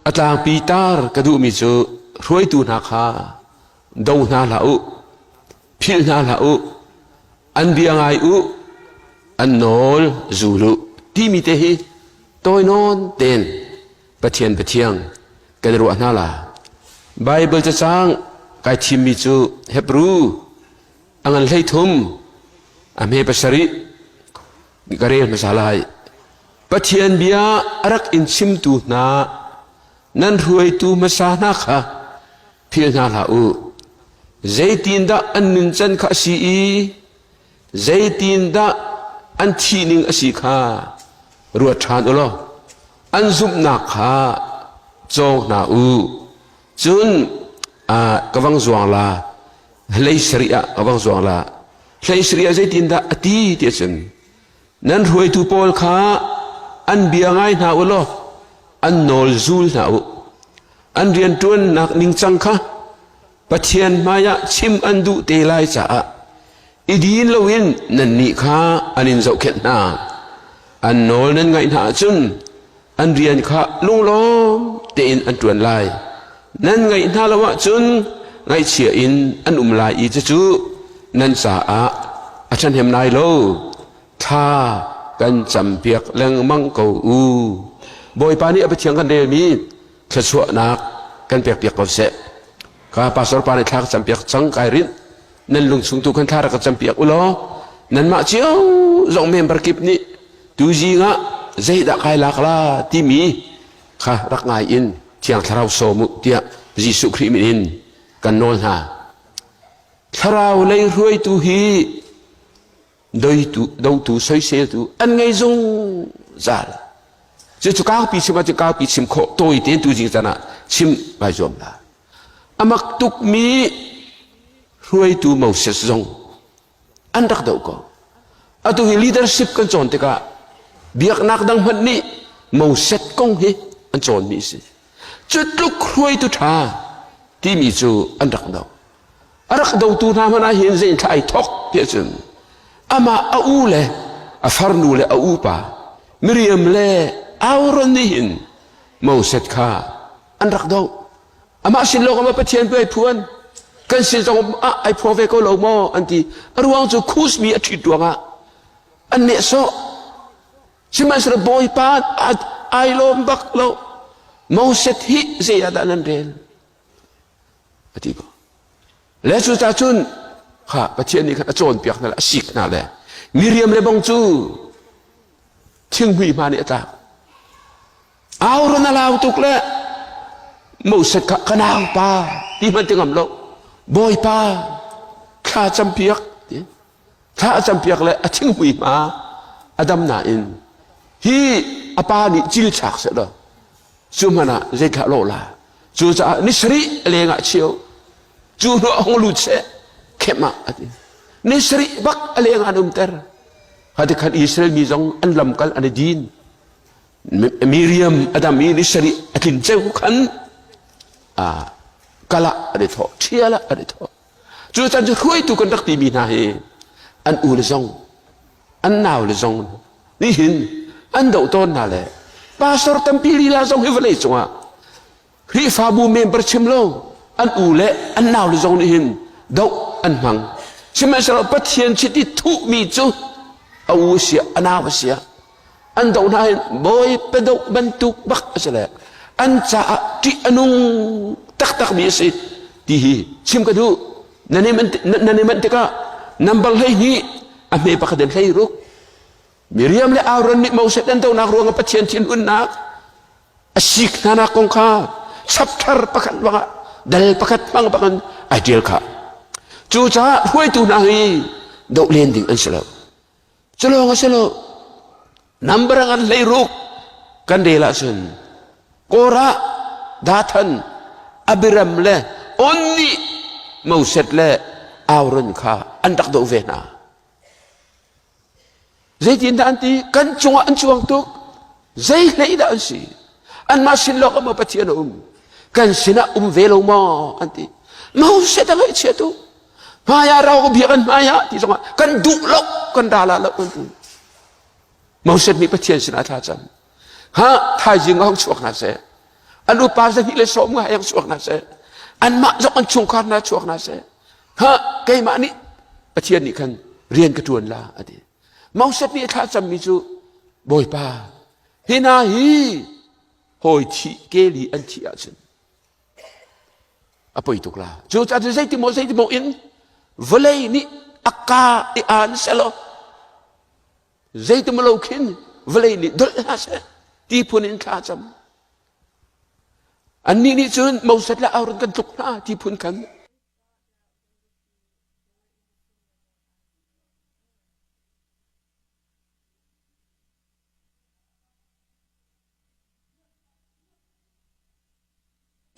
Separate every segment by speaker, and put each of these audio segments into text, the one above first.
Speaker 1: A tlangpi tar ka duhmi cu hruaitu hna kha do hna hlah u, philh hna hlah u, an bia ngai u, an nawl zul u timi te hi tawi nawn tein Pathian Pathiang kan ruah hna la. Bible cacang kai thimmi cu Hebrew a ngan 13 a hme pasarih ka rel hmasa lai. Pathian bia a rak in chimtu hna nan hruaitu hmasa hna kha philh hna hlah u. Zeitindah an nuncan kha a si i zeitindah an thihning a si kha ruat ṭhan u law an zumhnak kha cawng hna u. Cun ka vang zuang la hlei sarih ah ka vang zuang la hlei sarih ah zeitindah a ti ti ahcun Nan hruaitu pawl kha an bia ngai hna u law an nawl zul hna u. An rianṭuannak ningcang kha Pathian hmaiah chim an duh te lai caah i din loin nannih kha an in zohkhenh hna. An nawl nan ngaih hna ahcun an rian kha lunglawm tein an ṭuan lai. Nan ngaih hna lo ahcun ngaihchia in an um lai i cucu nan caah a ṭhahnem lai lo. Thla kan campiak lengmang ko u. Bawipa nih a Pathian kan relmi thluachuahnak kan pekpiak ko seh. Ka pastor pa nih thla ka campiak cang kai rinh. Nan lungchung tu khan thla rak ka campiak u law nanmah cio zong member kip nih tuzing ah zeidah kai lak la timi kha rak ngai in thiang thlarau sawm u tiah Jesuh Khrih min in kan nawl hna. Thlarau lei hruaitu hi doitu dotu soiseltu an ngei zungzal. Cucu kaupi chim ahcun kaupi chim khawh tawi tein tuzing caan ah chim vai zuam la. A mak tukmi hruaitu Moses zong an rak doh ko. Atu hi leadership kan cawn tikah biaknak dang hmanh nih Moses kong hi an cawnmi a si. Cu tluk hruaitu ṭha timi cu an rak doh. A rak dotu hna hmanh ah hin zei thla ai thok ti ahcun amah a u le a farnu le a upa Miriam le Aaron nih hin Moses kha an rak doh. Amah sin lawng ah Pathian pu ai phuan kan sin zong ah ai phuang ve ko lo maw an ti. A ruang cu Kus mi a ṭhit ruangah an nehsawh. Sihmanhsehlaw Bawipa ai lawm bak lo. Moses hi zei ah dah nan rel? A ti ko. Le cucaah cun kha Pathian nih khan a cawnpiak hna le a sik hna le Miriam le bang cu thinghmui hma nih a tlak. Aaron a lau tuk le Moses kha ka naupa ti hmanh ti ngam lo. Bawipa thla campiak ti. Thla a campiak le a thinghmui hma a dam nain hi a pa nih cil chak seh law cu hmanh ah zeithlah lawh la. Cucaah ni sarih a leng ah chio cu hnu ah hung lut seh khem ah a ti. Ni sarih bak a leng ah an umter. Hati khan Israel mi zong an lamkal an i din. Miriam a dam i ni sarih a tlin ceu khan kal ah an i thawh, ṭhial ah an i thawh. Cu chan cu hruaitu kan rak timi hna hi an u le zong, an nau le zong nihin an doh tawn hna le pastor tampi lila zong hi vawlei cungah Khrihfabu member chim lo an u le an nau le zong nih hin doh an hmang. Sihmanhsehlaw Pathian chiti thuhmi cu a u a siah a nau a siah an doh hna hin bawipa doh bantuk bak a si le an caah ṭih a nung taktakmi a si ti hi chim ka duh. Nan i nan i manh tikah number 12 a hme pakhat in 16 Miriam le Aaron nih Moses an dohnak ruangah Pathian thinhunnak a sik hnanak kong kha chapter pakhat bangah dal pakhat hmang bangin ai ṭial kha. Cucaah hruaitu hna hi doh len ding an si lo. Cu lawng a si lo. Number ngan 16 kan rel ahcun Korah, Dathan, Abiram le On nih Moses le Aaron kha an rak doh ve hna. Zeitindah an ti? Kan cungah an cuang tuk. Zei hlei dah an si? Anmah sin lawng ah maw Pathian a um? Kan sinah um ve lo maw? An ti. Moses a ngaihchia tuk. Hmai ah rau biak an hmai ah ti zongah kan duh lo, kan ra la lo an ti. Moses nih Pathian sinah thla cam. Ha, thaizing ah hung chuak hna seh. An upa 210 yang chuak hna seh. Anmah zong an chungkhar hna chuak hna seh. Ha keimah nih Pathian nih khan rian ka ṭuan la a ti. Moses nih a thla cammi cu Bawipa hi hna hi hawi thih keli an thih ahcun a poi tuk la. Cucaah zeiti maw zeiti maw in vawlei nih a ka i aan selaw zeitimalo khin vawlei nih dolh hna seh ti phun in thla cam. Annih nih cun Moses le Aaron kan tluk hna ti phun khan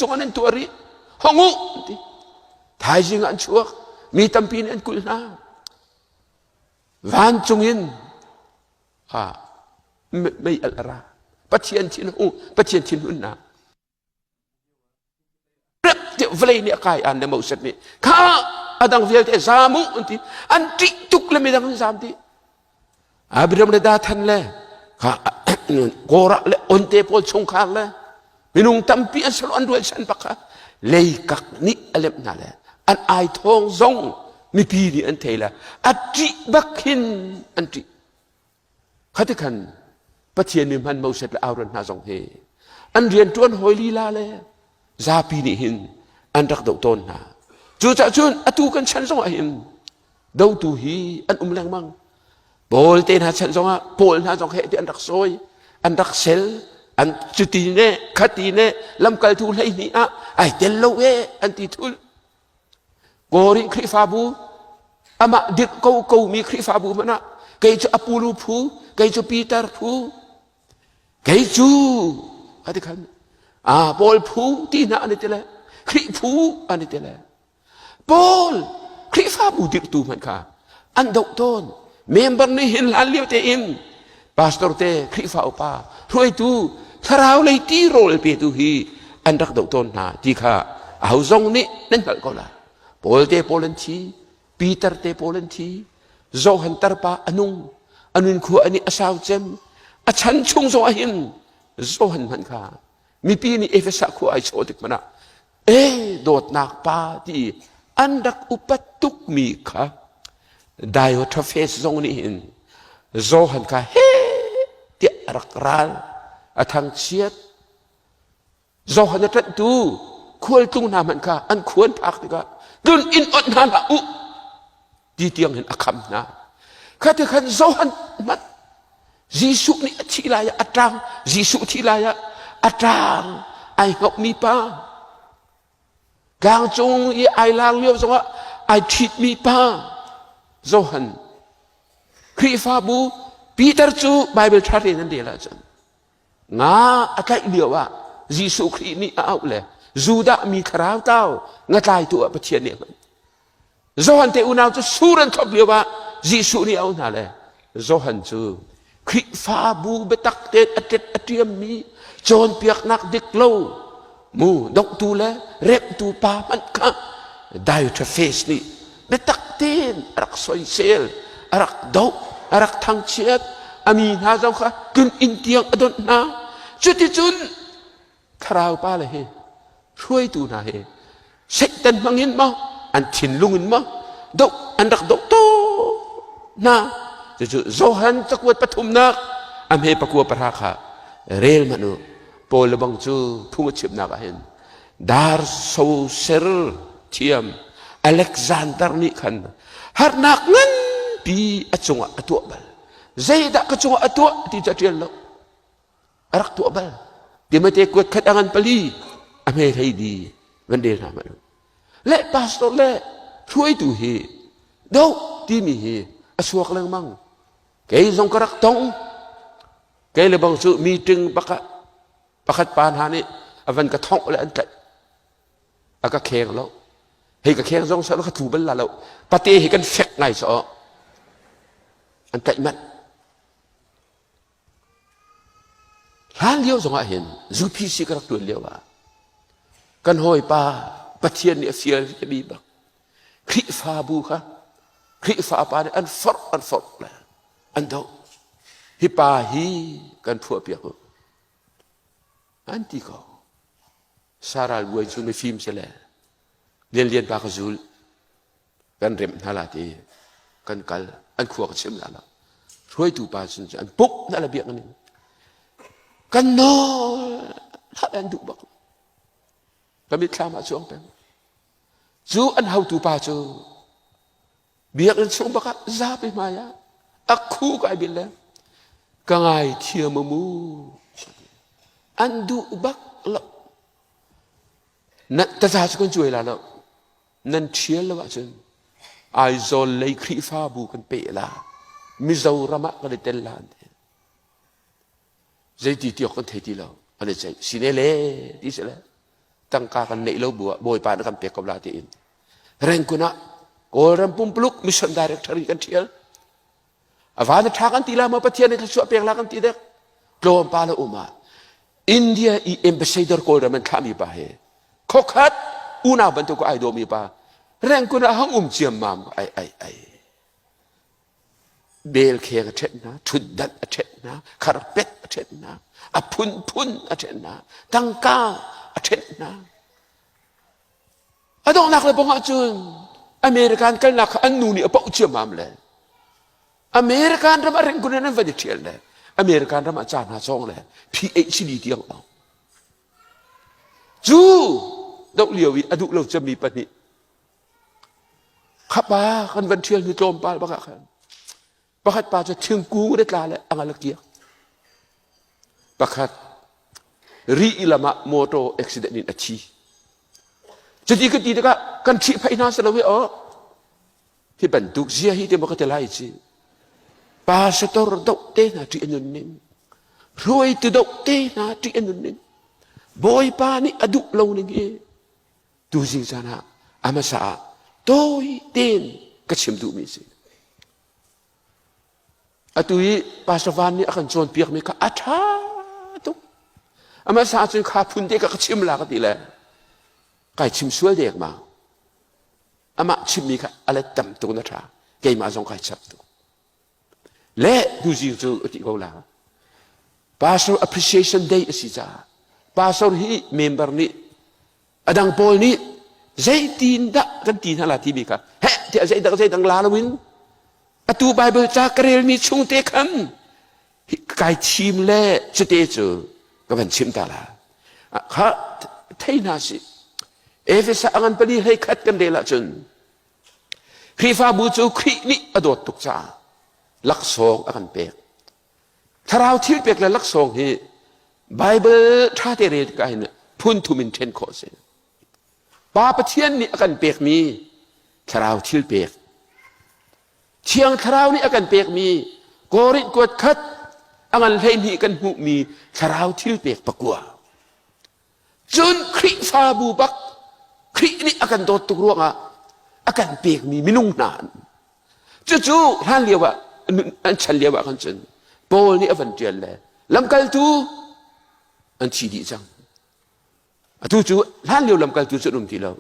Speaker 1: cung an tuah rih hong u ti thaizing ah an chuak mi tampi nih an kulh hna vancung in mei alh a ra pathian thin hu pathian thinhunnak vawlei nih a kai an le Moses nih kha a dang vialte zaam u an ti an ṭih tuk le midang an zaam dih Abraham le Dathan le Korah le Onte pawl chungkhar le minung tampi an salo an rualchan bak kha leikak nih a lemh hna le an ai thawng zong mipi nih an thei le a ṭih bak hin an ṭih Khati khan Pathian mi hman Moses le Aaron hna zong hi an rianṭuan hawi lila le zapi nih hin an rak doh tawn hna. Cucaah cun atu kan chan zongah hin dotu hi an um lengmang. Paul te hna chan zongah Paul hna zong he ti an rak sawi, an rak sel, an cuti ne khati ne lamkaltu 12 ah ai tel lo e an ti thul. Korin Khrihfabu amah dirh ko ko mi Khrihfabu hmanh ah kei cu Apollo phu, kei cu Peter phu, kei cu ati khan ah Paul phu ti hna an i ti le Khrih phu an i ti le Paul Khrihfabu dirhtu hmanh kha an doh tawn. Member nih hin hlan lio tein pastor te Khrihfa upa hruaitu thlarau lei tirawl petu hi an rak doh tawn hna ti kha aho zong nih nan hngalh ko lai. Paul te pawl an thi, Peter te pawl an thi, Johan tarpa a nung, a nun khua ani a sau cem, a chan chung zong ah hin Johan hmanh kha mipi nih Efesa khua ai chawh tik hmanh ah e dawtnak pa ti an rak upat tukmi kha Diotrephes zong nih hin Johan kha he tiah a rak ral a thangchiat Johan a ṭanhtu khualtlung hna hmanh kha an khuan phak tikah tlun inn onh hna hlah u ti tiang hin a kham hna kha ti khan Johan hmanh Jesuh nih a thih lai ah a ṭang Jesuh thih lai ah a ṭang ai hngohmi pa tlangcung i ai lar lio zongah ai ṭhitmi pa Johan Khrihfabu Peter cu Bible ṭha tein an rel ahcun nga a tlaih lio ah Jesuh Khrih nih a auh le Judah mi thlarau tlau ngatlaitu ah Pathian nih a hman Johan te unau cu sur an thlop lio ah Jesuh nih a auh hna le Johan cu Khrihfabu biatak tein a ṭet a ṭiammi cawnpiaknak dik lo mu donghtu le remhtu pa hmanh kha Diotrephes nih biatak tein a rak soisel, a rak doh, a rak thangchiat, a mi hna zong kha tlun inn tiang a donh hna. Cuticun thlarau pa le hi hruaitu hna hi Satan hmangin maw an thinlung in maw doh an rak doh to hna cucu Johan cakuat pathumnak a hme pakua pahra kha rel hmanh u Paul le bang cu phung a chimnak ah hin dar soser thiam Alexander nih khan harnak nganpi a cungah a tuah bal zeidah ka cungah a tuah ti cu a ṭial lo a rak tuah bal Timote kuat khat a ngan pali a hme hlei di van rel hna hmanh le pastor le hruaitu hi do timi hi a chuak lengmang kei zong ka rak tong kei le bang cu meeting bak ah pakhat pa hna nih a van ka thongh le an tlaih a ka kheng lo hei ka kheng zong sa ka tlu bal la lo pate hi kan fek ngai so an tlaih manh Hlan lio zongah hin UPC ka rak ṭuan lio ah kan hawipa Pathian nih a fial mi bak Khrihfabu kha Khrihfa pa nih an forh an forh le an doh. Hi pa hi kan phuah piak u. An ti ko. Saral buai cu mifim si le Lianlian pa ka zul. Kan remh hna la ti kan kal an khua ka chim la lo. Hruaitu pa cun an puk hna la biak ning. Kan nawl hlah an duh bak. Ka mitthlam ah cuang peng. Cu an hotu pa cu biakinn chung bak ah zapi hmai ah a khu kai bil le ka ngai thiam mu an duh bak lo na taza cu kan cuai la lo nan ṭhial lo ahcun Aizawl lei Khrihfabu kan peh la Mizoram ah kan i tel la an ti zeiti tiawk kan thei ti lo an i ceih sine le ti si le tangka kan neih lo bu ah bawipa na kan pek ko la tiin Rangoon ah Kawlram pumpuluk mission director in kan ṭhial a van a ṭha kan ti la maw Pathian nih thluachuah pek la kan ti dek tlawmpal a um ah India i ambassador Kawlram an thlahmi pa he khokhat unau bantuk ai dawmi pa Rangoon ah hang um ciammam ai ai ai Belkheng a ṭhenh hna, ṭhutdanh a ṭhenh hna, kharpet a ṭhenh hna, a phunphun a ṭhenh hna, tangka a ṭhenh hna. A donghnak le bong ahcun American kalnak kha an nu nih a poh ciammam le American ram a rengkun in an van i ṭhial le American ram ah ca hna cawng le PhD tiang awng. Cu doh lio i a duh lo cemmi pahnih Khapa kan van ṭhial hnu tlawmpal bak ah khan pakhat pa cu thingkung in a tla le a ngal a kiak. Pakhat ri lam ah motor accident in a thi. Cuti ka ti tikah kan ṭhihphaih hna si lo hi aw. Hi bantuk zia hi te maw ka ti lai ci. Pastor doh te hna ṭih a nun ning. Hruaitu doh te hna ṭih a nun ning. Bawipa nih a duh lo ning hi Tuzing caan ah a hmasa ah tawi tein ka chim duhmi a si. Atu i Pastor Van nih a kan cawnpiakmi kha a ṭha tuk. A hmasa ahcun kha phun te kha ka chim la ka ti le kai chim sual dek ma. Amah chimmi kha a let tam tuk na ṭha. Keimah zong kai chap tuk. Le tuzing cu a ti ko la. Pastor Appreciation Day a si caah pastor hi member nih a dang pawl nih zeitin dah kan ti hna la timi kha heh tiah zeidang zeidang la loin atu Bible ca ka relmi chung te khan kai thim le cute cu ka van chim ta la kha thei hna si Efesa angan pali hlei khat kan rel ahcun Khrihfabu cu Khrih nih a dawt tuk caah laksawng a kan pek. Thlarau thil pek le laksawng hi Bible ṭha te rel tikah hin phun thum in ṭhen khawh a si. Pa Pathian nih a kan pekmi thlarau thil pek. Thiang Thlarau nih a kan pekmi Korinth kuat khat a ngan 12 kan hmuhmi thlarau thil pek pakua. Cun Khrihfabu bak Khrih nih a kan dawt tuk ruangah a kan pekmi minung hna an Cucu hlan lio ah an chan lio ah khan cun Paul nih a van ṭial le lamkaltu an thi dih cang. Atu cu hlan lio lamkaltu cu an um ti lo.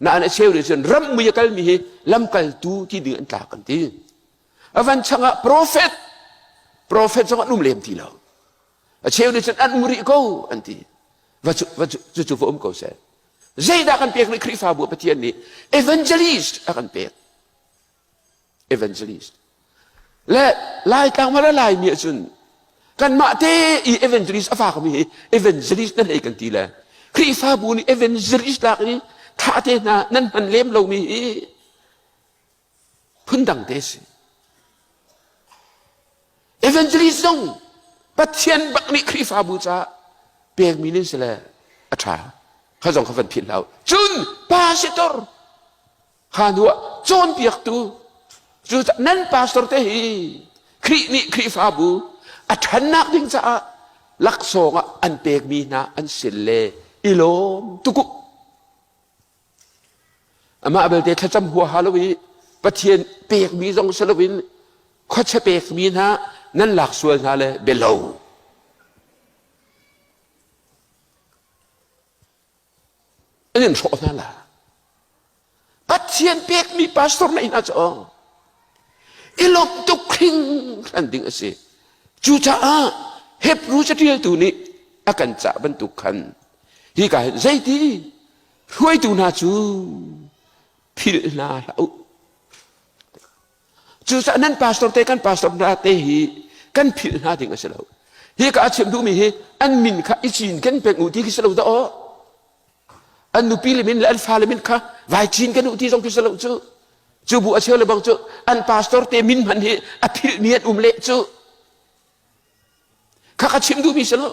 Speaker 1: Nain a cheu nih cun ram mui a kalmi hi lamkaltu ti ding an tlak an ti. A van chang ah profet profet zong an um lem ti lo. A cheu nih cun an um rih ko an ti. Va cu va cu cucu va um ko seh. Zeidah kan pek rih Khrihfabu Pathian nih evangelist a kan pek. Evangelist. Le Laitlang mara Laimi ahcun kanmah te i evangelist a fakmi hi evangelist nan hei kan ti le Khrihfabu nih evangelist lak i thah te hna nan hman lem lomi hi phundang te si. Evangelist zong Pathian bak nih Khrihfabu caah pekmi nin si le a ṭha. Kha zong kha van philh hlah u. Cun pastor kha hnu ah cawnpiaktu cu nan pastor te hi Khrih nih Khrihfabu a ṭhannak ding caah laksawng ah an pekmi hna an sin le i lawm tuk u. Amah belte thlacam huaha lo i Pathian pekmi zong si loin khuachia pekmi hna nan lak sual hna le bialo. An in hrawh hna la. Pathian pekmi pastor na inn ah cu i lawmh tuk hringhran ding a si. Cucaah Hebrew caṭialtu nih a kan cah bantuk khan. Hi ka hin zeiti hruaitu hna cu philh hna hlah u. Cucaah nan pastor te kan pastor hna te hi kan philh hna ding a si lo. Hi ka a chim duhmi hi an min kha i cin kan peng u ti khi si lo dah aw. An nupi le min le an fale min kha vai cin kan u ti zong khi si lo cu. Cu bu a cheu le bang cu an pastor te min hman hi a philhmi an um leh cu. Kha ka chim duhmi si lo.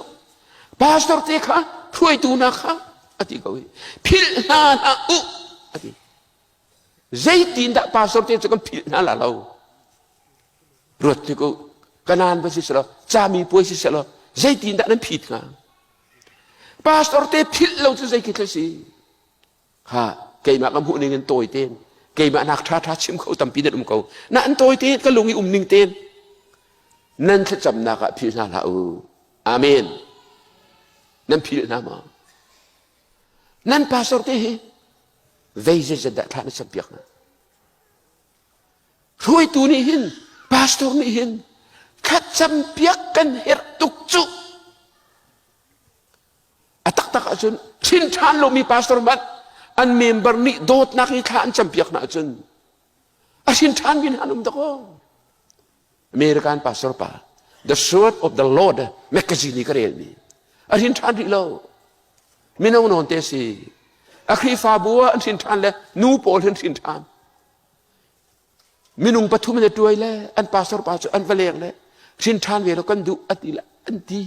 Speaker 1: Pastor te kha hruaitu hna kha a ti ko hi. Philh hna hlah u a ti. Zeitindah pastor te cu kan philh hna la lo? Ruat tik u, kanaan va si selaw, cami puai si selaw, zeitindah nan phit hnga? Pastor te philh lo cu zei khi thil si? Ha, keimah ka hmuh ning in tawi tein, keimah nak ṭha ṭha chim kho tampi nan um ko. Na an tawi tein, ka lung i um ning tein, nan thlacamnak ah philh hna hlah u. Amen. Nan philh hna maw? Nan pastor te hi vei zeizat dah thla na campiak hna? Hruaitu nih hin, pastor nih hin thlacampiak kan herh tuk cu. A taktak ahcun thin ṭhan lomi pastor hmanh an member nih dawtnak i thla an campiak hna ahcun a hrin ṭhan mi hna an um dakaw. American pastor pa The Sword of the Lord magazine i ka relmi a hrin ṭhan rih lo. Mino nawn te si. A Khrihfabu ah an hrin ṭhan le nu pawl hin hrin ṭhan. Minung pathum in a tuai le an pastor pa cu an va leng le hrin ṭhan ve lo kan duh a ti le an ti.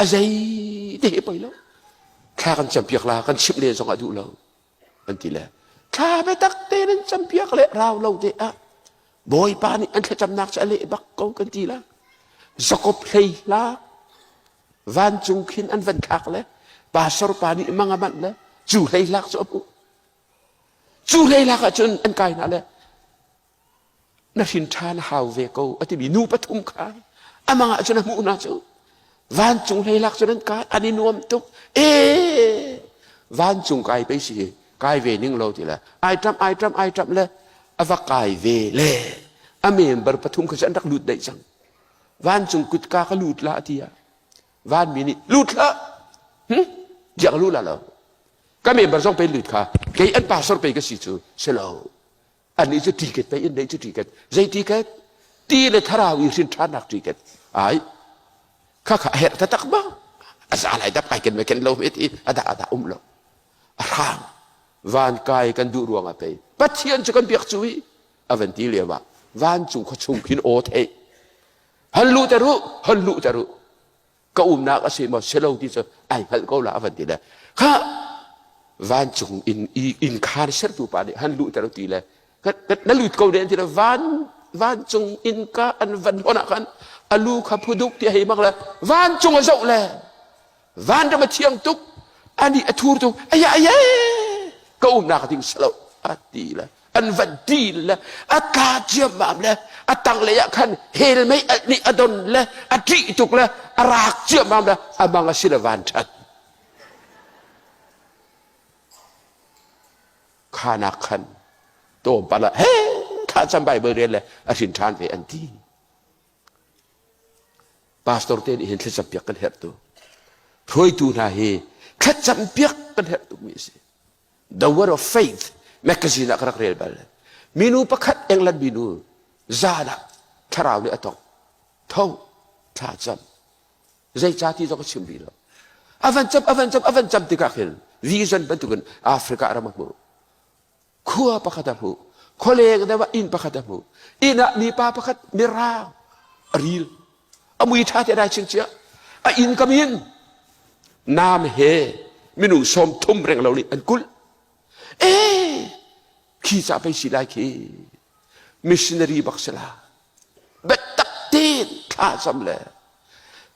Speaker 1: A zei te he poi lo. Thla kan campiak la kan chimh len zong ah duh lo an ti le thla biatak te nan campiak le rau lo te ah Bawipa nih an thlacamnak cu a leh bak ko kan ti la. Jakob hlei hla vancung khin an van thlak le pastor pa nih mang a manh le cu hleihlak cu a hmuh cu hleihlak ah cun an kai hna le na hrin ṭhan hau ve ko a timi nu pathum kha amang ah cun a hmuh hna cu vancung hleihlak cun an kai an i nuam tuk e vancung kai pei si kai ve ning lo ti le ai ṭam ai ṭam ai ṭam le a va kai ve le a member pathum kha cu an rak lut daih cang Vancung kutka ka lut la ti ah vanmi nih lut hlah hm tiah ka lut la lo ka member zong pei lut kha kei an pastor pei ka si cu si lo annih cu ticket pei in neih cu ticket zei ticket ti le thlarau i hrin ṭhannak ticket ai kha kha a herh taktak ma a za lai dap kai ken me ken lo me ti a dah a dah um lo a hrang van kai kan duh ruangah pei pathian cu kan biak cu hi a van ti lio ah vancung khuachung khin aw theih han luh ter u han luh ter u ka umnak a si maw silo ti cu ai hngalh ko la a van ti le kha vancung in inn khaan sertu pa nih han luh ter u ti le na lut ko ne ti le van vancung innka an van hon ah khan alu kha phuduk ti hei mak le vancung a zoh le Vanram a thiang tuk, ani a thur tuk, aya aya ka umnak ding salo a ti le an van ti le a tla ciammam le a tang lei ah khan hel mei alh nih a don le a ṭih tuk le a rak ciammam le a mang a si le van ṭhat khanak khan tawmpal ah he thla cam Bible rel le a hrin ṭhan ve an ti Pastor te nih hin thlacam piak kan herh tu. Hruaitu hna hi thlacam piak kan herh tukmi a si. The Word of Faith magazine ah ka rak rel bal. Minu pakhat England minu zan ah thlarau nih a tong. Tho, thla cam. Zeica ti zong ka chim rih lo. A van cam, a van cam, a van cam tikah khin vision bantukin Africa ram a hmuh. Khua pakhat a hmuh. Khualeng deuh ah inn pakhat a hmuh. Inn ah mipa pakhat mirang a ril. A mui ṭha te dai chingchiah. A inn kam in nam he minung sawm thum reng lo nih an kulh. Eh, khi ca pei si lai khi. Missionary bak si la. Biatak tein thla cam le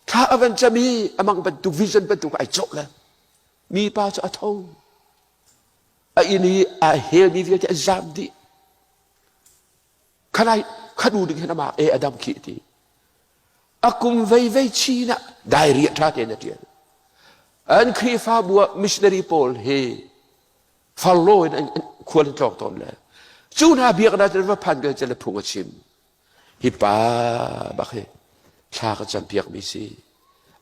Speaker 1: thla a van cam i amang bantuk vision bantuk ai cawh le mipa cu a tho. A inn i a helmi vialte an zaam dih. Khalai khanu ding hin amah e adam khi ti. A kum vei vei chin ah diary ṭha tein a ṭial. An Khrihfabu ah missionary pawl hi farlo in an khual an tlawng tawn le cu hna biaknak cu va phan bel le phung a chim. Hi pa bak hi thla ka campiak mi si.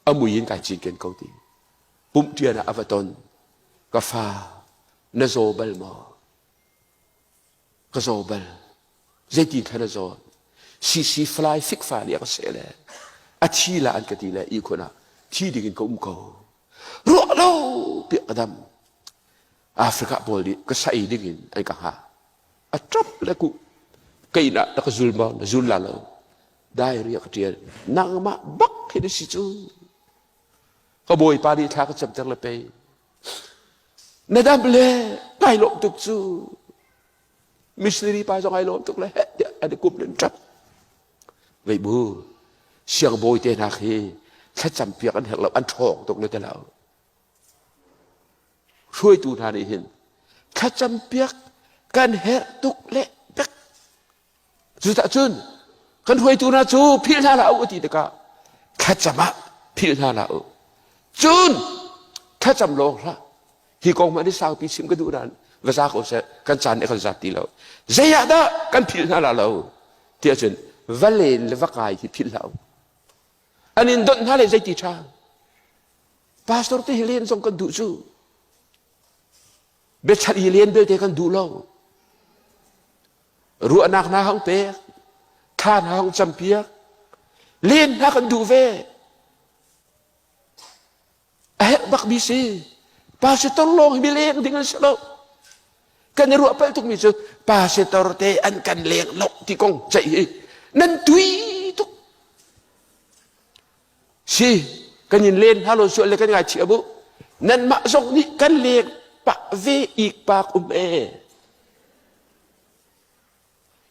Speaker 1: A mui in kai cinken ko ti. Pumh ṭian ah a va ton. Ka fa, na zaw bal maw? Ka zaw bal. Zeitin kha na zaw? Sisi fly fikfa nih a ka seh le a thi la an ka ti le ihkhun ah thi ding in ka um ko. Ruah lo piah ka dam. Africa pawl nih ka sa ei ding in an ka hngah. A ṭap le ku ka inn ah na ka zul maw? Na zul la lo. Diary a ka ṭial. Nangmah bak hi na si cu. Ka bawipa nih thla ka camter le pei. Na dam le kai lawm tuk cu. Missionary pa zong ai lawm tuk le heh tiah an i kum len ṭap. Vei bu siangbawi te hna khi thlacam piak an herh lo an ṭhawng tuk le te lo. Hruaitu hna nih hin thlacam piak kan herh tuk le pek. Cucahcun kan hruaitu hna cu philh hna hlah u ti tikah thlacam ah philh hna hlah u. Cun thlacam lawng hlah. Hi kong hmanh hi saupi chim ka duh nain va za ko seh kan caan nih kan zat ti lo. Zei ah dah kan philh hna la lo tiah cun va len le va kai hi philh hlah u. An in donh hna le zeiti ṭha. Pastor te hi len zong kan duh cu. Biachalh i len belte kan duh lo. Ruahnak hna hong pek, thla hna hong campiak, len hna kan duh ve. A herh bakmi si. Pastor lawng hi mi leng ding an si lo. Kan i ruah palh tukmi cu pastor te an kan leng lo ti kong ceih hi nan tui tuk. Si, kan in len hna lo sual le kan ngaihchia bu. Nanmah zong nih kan leng pah ve ik pak um e.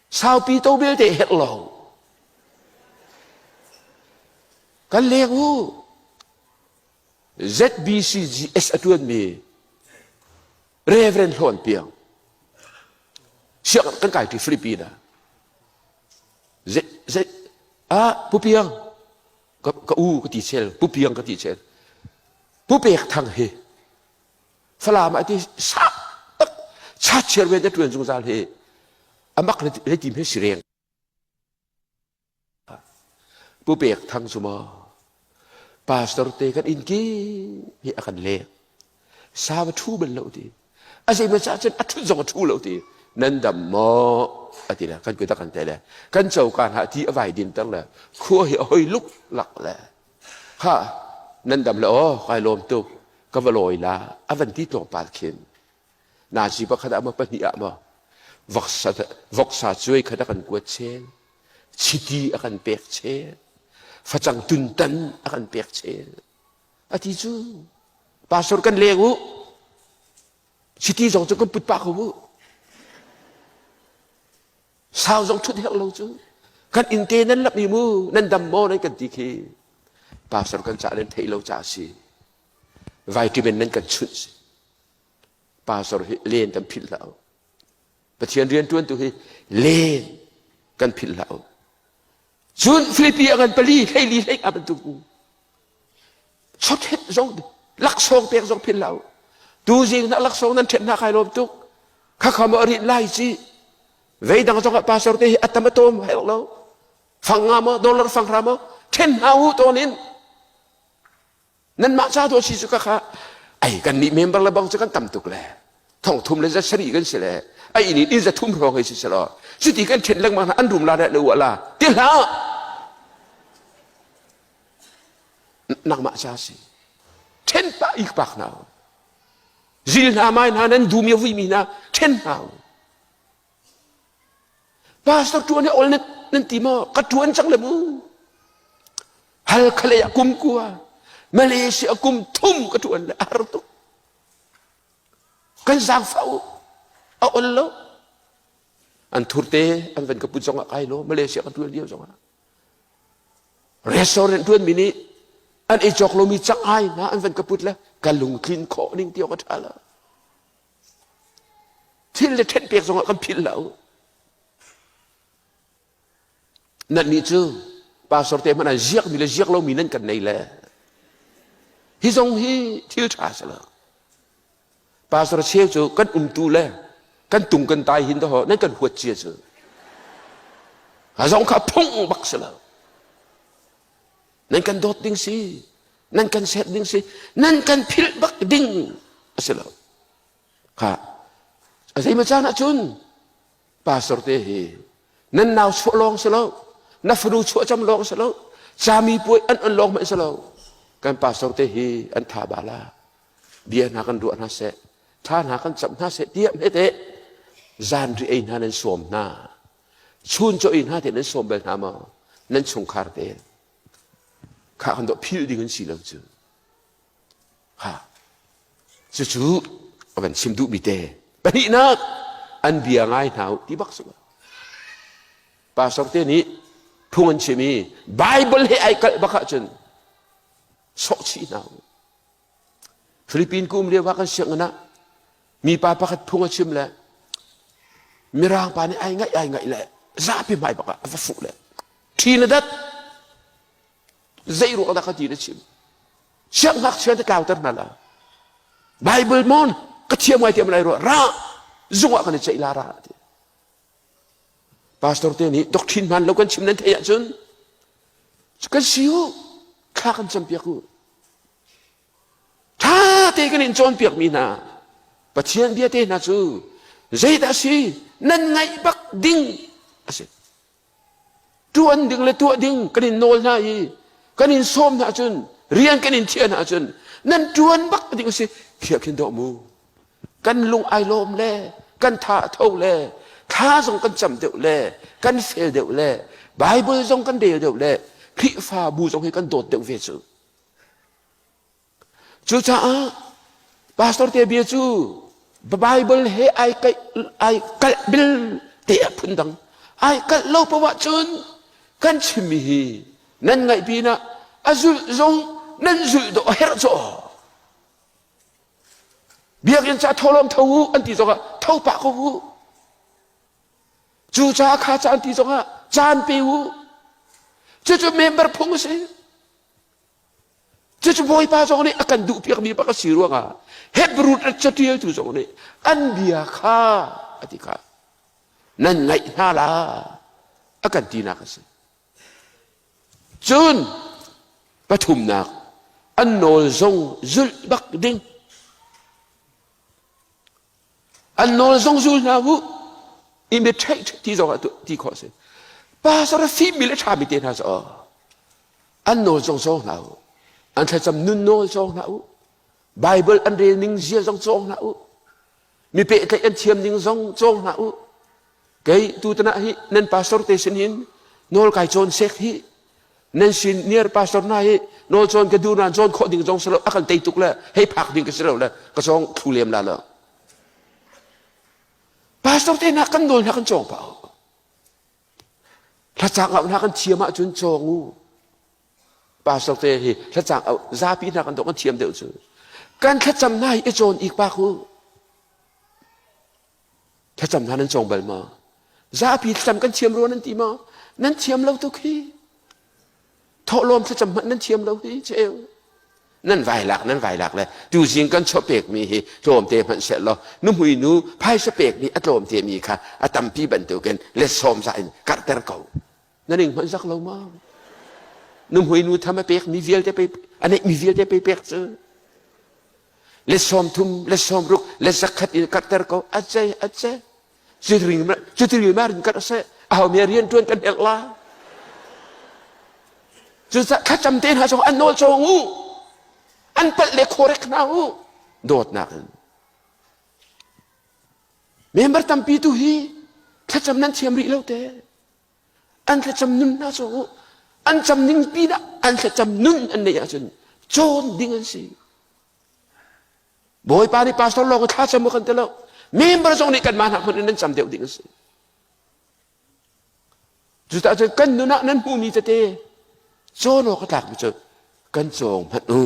Speaker 1: Saupi to belte herh lo. Kan leng u. ZBCGS a tuanmi Reverend Hlawn Piang. Siang kan kai ṭi Philippine ah. Zei ah Pu Piang ka, ka u ka ti chel Pu Piang ka ti chel Pu Pek Thang hi Falam ah ti sa tak chachiar ven a ṭuan zungzal hi amak le tim he si reng Pu Pek Thang cu maw pastor te kan inn ki hi a kan lek sa va ṭhu bal lo ti a zei ca cun a ṭhut zong a ṭhu lo ti nan dam maw a ti le kan kut a kan te le kan coka hna ti a vai din ter le khua hi a hoi luk lak le ha nan dam le aw kai lawm tuk ka va lawi la a van ti tlawmpal khin nazi pakhat ah maw pahnih ah maw voksa voksa cuai khat a kan kuat chel chiti a kan pek chel facang tuntan a kan pek chel a ti cu pastor kan leng u chiti zong cu kan put pah ko u sau zong ṭhut herh lo cu kan innte nan lap mi mu nan dam maw nan kan ti khi pastor kan cah nan theih lo ca si vitamin nan kan chunh si pastor hi len kan philh hlah u Pathian rian ṭuantu hi len kan philh hlah u Cun Filipi a ngan pali hleili hlei a bantuk chawthet zong laksawng pek zong philh hlah u. Tuzing na laksawng nan ṭhet hna kai lawm tuk. Khakha maw a rit lai ci. Vei dang zong ah pastor te hi a tam a tawm herh lo. Fang nga maw dollar fang hra maw ṭhen hna u tawn in. Nanmah ca dawh si cu ka kha ai kan nih member le bang cu kan tam tuk le thong thum le za sarih kan si le ai inn in za thum hrawng hei si selaw cuti kan ṭhen lengmang hna an rum la le uah la ti hlah nangmah ca si ṭhen pah ik pak hna zil hna mai hna nan dum ya vui mi hna ṭhen hna Pastor ṭuan hi ol nan ti maw? Ka ṭuan cang le mu. Halkha lei ah kum kua, Malaysia kum thum ka ṭuan le a har tuk. Kan zaangfah u. A ol lo. An thurte an van ka put zong ah kai lo. Malaysia ka ṭuan lio zong ah. Restaurant ṭuan mi nih an ei cawk lomi cang ai hna an van ka put le ka lungtlin khawh ning ti awk a ṭha lo. Thil le ṭhen pek zongah kan philh lo. Nannih cu pastor te hmanh ah ziakmi le ziak lomi nan kan nei le hi zong hi thil ṭha si lo. Pastor cheu cu kan umtu le kan tung kan tai hin daho nan kan huat cia cu. A zong kha phung bak si lo. Nan kan dawt ding si, nan kan set ding si, nan kan philh bak ding a si lo. Kha a zeimaw caan ahcun pastor te hi nan nau chuah lawng si lo, na fanu chuah cam lawng si lo, cami puai an on lawng hmanh si lo. Kan pastor te hi an tha bala. Bia hna kan ruah hna seh, tha hna kan camh hna seh tiah hme teh zanri ei hna nan sawm hna. Chun chaw ei hna te nan sawm bal hna maw? Nan chungkhar te. Kha kan dawh philh ding an si lo cu. Ha. Cucu a van chim duhmi te. Pahnihnak, an bia ngai hna u ti bak si. Pastor te nih phung an chim i Bible he ai kalh bak ahcun sawh chih hna u. Philippine kum lio ah kan sianginn ah mipa pakhat phung a chim le mirang pa nih ai ngaih ai ngaih le zapi hmai bak ah a va fuh le ṭhi na dat zei ruang dah ka ti na chim siangngakchia te tlauter hna la Bible mon ka thiam ngai tiam lai ruah ra zung ah kan i ceih la ra ti pastor te nih doctrine hman lo kan chim nan theih ahcun kan si u thla kan campiak u ṭha te kan in cawnpiak mi hna Pathian bia te hna cu zeidah si nan ngaih bak ding a si Ṭuan ding le tuah ding kan in nawl hna i kan in sawm hna ahcun rian kan in thiah hna ahcun nan ṭuan bak ding a si khiah khin dawh mu. Kan lung ai lawm le kan tha a tho le thla zong kan cam deuh le kan fel deuh le Bible zong kan rel deuh le Khrihfabu zong hi kan dawt deuh ve cu. Cucaah pastor te bia cu Bible he ai kaih ai kalh bil te ah phundang ai kalh lo poah cun kan chimmi hi nan ngaih pinah a zulh zong nan zulh dawh a herh caw. Biakinn ca tholawm tho u an ti zongah tho pah ko u. Cu ca kha ca an ti zongah caan pe u. Cucu member phung a si. Cucu Bawipa zong nih a kan duhpiakmi bak a si ruangah Hebrew catialtu zong nih an bia kha a ti kha nan ngaih hna la a kan tinak a si. Cun pathumnak an nawl zong zulh bak ding. An nawl zong zul hna u. Imitate ti zong ah ti khawh a si. Pastor a fimmi le ṭhami te hna cu an nawl zong cawng hna u. An thlacam nun nawl cawng hna u. Bible an rel ning zia zong cawng hna u. Mi pehtlaih an thiam ning zong cawng hna u. Kei tutan ah hi nan pastor te sin hin nawl kai cawn sek hi nan sin near pastor hna hi nawl cawn ka duh nain cawn khawh ding zong si lo a kan tei tuk le hei phak ding ka si lo le ka cawng thlu lem la lo. Pastor te hna kan nawl hna kan cawng pah u. Thlacang auh hna kan thiam ahcun cawng u. Pastor te hi thlacang auh zapi hna kan dawh kan thiam deuh cu. Kan thlacam hna hi i cawn ik pak u. Thlacam hna nan cawng bal maw? Zapi thlacam kan thiam rua nan ti maw? Nan thiam lo tuk hi. Thawhlawm thlacam hmanh nan thiam lo hi cheu. Nan vai lak nan vai lak le tuzing kan chaw pekmi hi tlawmte hmanh seh law nuhmui nu phaisa pekmi a tlawmte mi kha a tampi bantukin let sawm za in karhter ko. Na ning hmanh zak lo maw? Nuhmui nu tham a pekmi vialte pe a neihmi vialte pe pek cu. Le 30 le 60 le zakhat in karhter ko a ce a ce. Cuti ma rin karh seh aho mi rian ṭuan kan herh la. Cucaah thlacam te hna zong an nawl cawng u. An palh le khorek hna u. Dawtnak in. Member tampi tu hi thlacam nan thiam rih lo te. An thlacam nun hna cawng u. An cam ning pinah an thlacam nun an neih ahcun cawn ding an si. Bawipa nih pastor lawng thla cam kan ti lo. Member zong nih kanmah hna hmanh in nan cam deuh ding a si. Cucaah cun kan nun ah nan hmuhmi tete cawn awk a tlakmi cu kan cawng hmanh u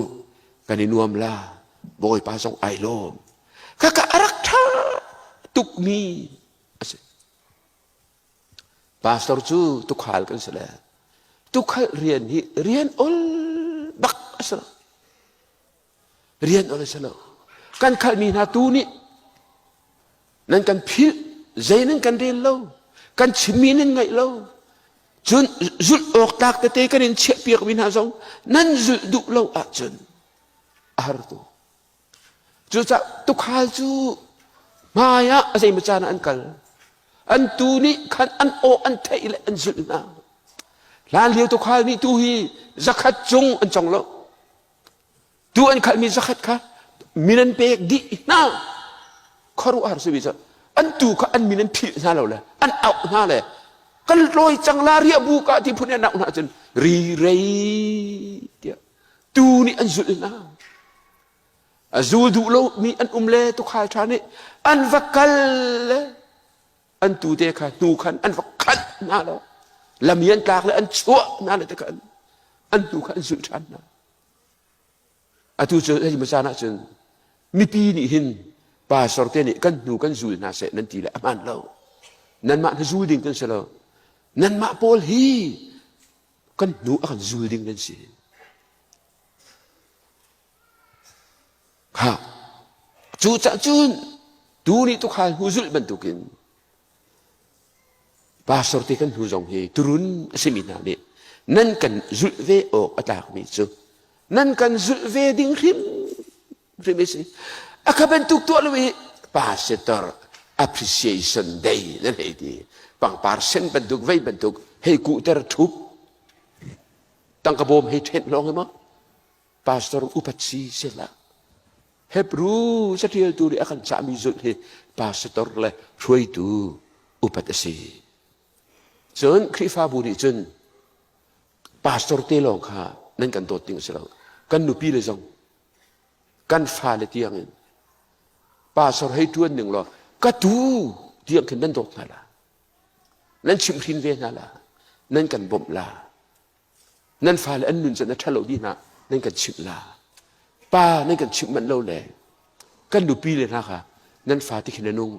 Speaker 1: kan i nuam la Bawipa zong ai lawm. Khaka a rak ṭha tukmi a si. Pastor cu tukhal kan si le tukhal rian hi rian ol bak a si lo. Rian ol a si lo. Kan khalhmi hna tu nih nan kan philh, zei nan kan rel lo, kan chimmi nan ngaih lo. Cun zulh awk tlak tete kan in chiahpiakmi hna zong nan zulh duh lo ahcun a har tuk. Cucaah tukhal cu Hmai ah a zeimaw caan ah an kal. An tu nih khan an aw an theih le an zulh hna. Hlan lio tuukhal nih tu hi zakhat cung an cong lo. Tu an khalhmi zakhat kha min an pek dih hna. Khuaruahhar simi cu an tu kha an min an philh hna lo le an auh hna le kan lawi cang la riah bu ka ti phun an auh hna cun ri rei tiah tu nih an zulh hna. A zul duh lomi an um le tuukhal ṭha nih an va kal le an tute kha hnu khan an va khanh hna lo. Lam i an tlak le an chuah hna le tikhan an hnu kha an zulh ṭhan hna. Atu cu hei caan ah cun mipi nih hin pastor te nih kan hnu kan zul hna seh nan ti le a hmaan lo. Nanmah na zul ding kan si lo. Nanmah pawl hi kan hnu a kan zul ding nan si. Kha cucah cun tu nih tukhal hnu zulh bantukin pastor te kan hnu zong hi turun a simi hna nih nan kan zulh ve awk a tlakmi cu nan kan zulh ve ding hrim hrim a si. A kha bantuk tuah lo i pastor appreciation day nan hei ti pangpar sen bantuk vei bantuk hei kuhter thup tangka bawm hei ṭhenh lawng hi maw pastor upat si sehlah Hebrew caṭialtu nih a kan cahmi zulh hi pastor le hruaitu upat a si. Cun Khrihfabu nih cun pastor te lawng kha nan kan dawt ding a si lo. Kan nupi le zong kan fale tiangin pastor hei ṭuan ning law ka tu tiang khin nan dawt hna la. Nan chimhhrin ve hna la. Nan kan bawmh la. Nan fale an nun can a ṭhalo dih hna nan kan chimh la. Pa nan kan chimh manh lo le kan nupi le hna kha nan fa ti khin a nung.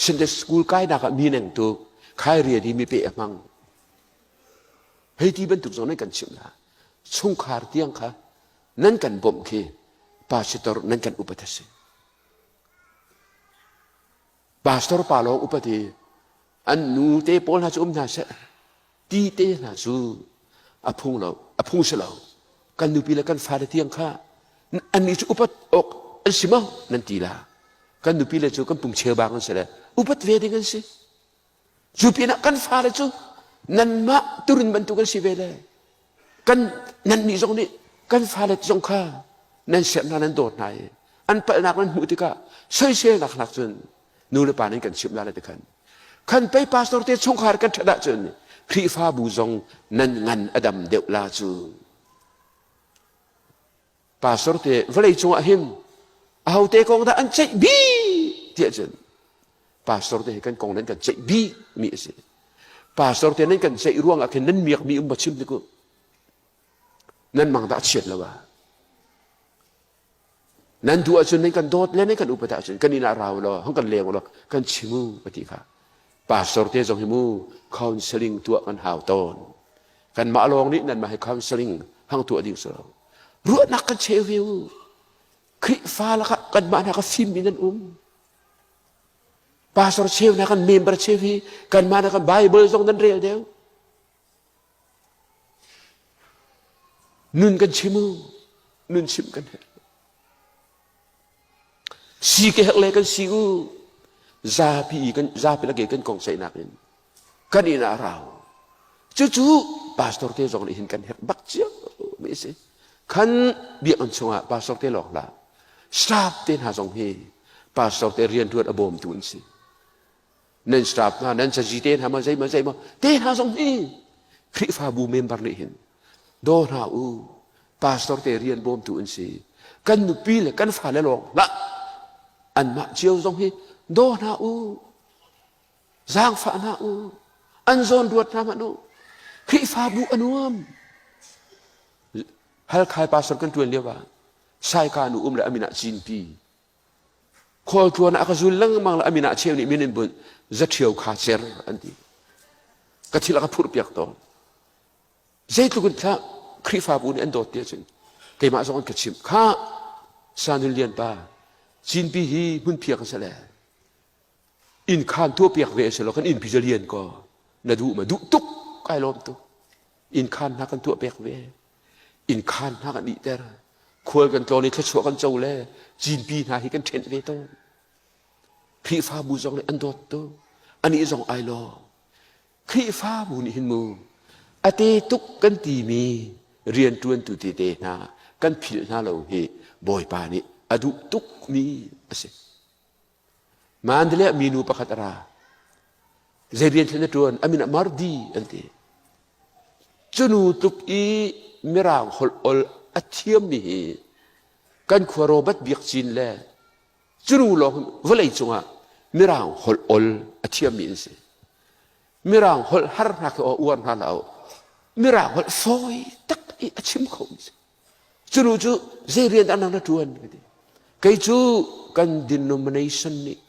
Speaker 1: Sunday school kainak ah mi neng tuk khai rian hi mi pe a hmang. Hei ti bantuk zong nan kan chimh la. Chungkhar tiang kha nan kan bawmh khi pastor nan kan upat a si. Pastor pa lawng upat i an nu te pawl hna cu um hna seh. Ti te hna cu a phung lo, a phung si lo. Kan nupi le kan fale tiang kha annih cu upat awk an si maw nan ti la. Kan nupi le cu kan pum cheubang an si le upat ve ding an si. Cu pinah kan fale cu nanmah turin bantuk an si ve le kan nannih zong nih kan fale zong kha nan serh hna nan dawt hna i an palhnak nan hmuh tikah soiselnak nak cun nu le pa nan kan chimh la le tikhan khan pei pastor te chungkhar kan ṭhat ahcun Khrihfabu zong nan ngan a dam deuh la cu pastor te vawlei cungah hin ahote kong dah an ceih bik tiah cun pastor te hi kan kong nan kan ceih bik mi a si pastor te nan kan ceih ruangah khin nan miak mi um ba chim tik u nan mang dah chiat lo ah Nan duh ahcun nan kan dawt le nan kan upat ahcun kan inn ah ra u law hong kan leng u law kan chim u ka ti kha. Pastor te zong hi mu counseling tuah kan hau tawn. Kanmah lawng nih nanmah hi counseling hang tuah ding si lo. Ruahnak kan cheu ve u. Khrihfa lakah kanmah hna ka fimmi nan um. Pastor cheu hna kan member cheu hi kanmah hna kan Bible zong nan rel deuh. Nun kan chim u. Nun chim kan herh. Si ke herh le kan si u. Zapi kan zapi lake kan kong saihnak in kan inn ah rau. Cucu pastor te zong nih hin kan herh bak cio mi si. Khan biakinn chungah pastor te lawng hlah. Staff te hna zong hi pastor te riantuan a bawmtu an si. Nan staff hna nan cazi te hna ma zei ma zei ma te hna zong hi Khrihfabu member nih hin daw hna u pastor te rian bawmtu an si kan nupi le kan fale lawng hlah anmah cio zong hi daw hna u zaangfah hna u an zawn ruat hna hmanh u Khrihfabu a nuam Halkhai pastor kan tuan lio ah Saika nu um le amin ah Cinpi Khualtluan ah ka zul lengmang le a min ah cheu nih min in bunh zaṭhio kha cer an ti. Ka thil a ka phurhpiak tawn. Zeitluk in thlah Khrihfabu nih an dawt ti ahcun keimah zong an ka chimh. Kha Sanun Lian pa Cinpi hi hmunphiak a si le inn khaan tuahpiak ve a si lo kan innpi cu lian kaw na duh ma duh tuk kai lawm tuk inn khaan hna kan tuah pek ve inn khaan hna kan ihter khual kan tlawn i thluachuah kan co le cinpi hna hi kan ṭhenh ve tawn. Khrihfabu zong nih an dawt tuk. Anih zong ai lawm. Khrihfabu nih hin mu a te tuk kan timi rianṭuantu tete hna kan philh hna lo hi Bawipa nih a duh tukmi a si. Mandalay ah minu pakhat a ra. Zei rian thlen a ṭuan? A min ah Mardi an ti. Cu nu tluk i Mirang holh ol a thiammi hi kan khua Robert Biak Cin le cu nu lawng vawlei cungah Mirang holh ol a thiammi an si. Mirang holh har hna khi uar hna lo. Mirang holh fawi tak i a chim kho mi si. Cu nu cu zei rian dah nang na ṭuan? Ka ti. Kei cu kan denomination nih.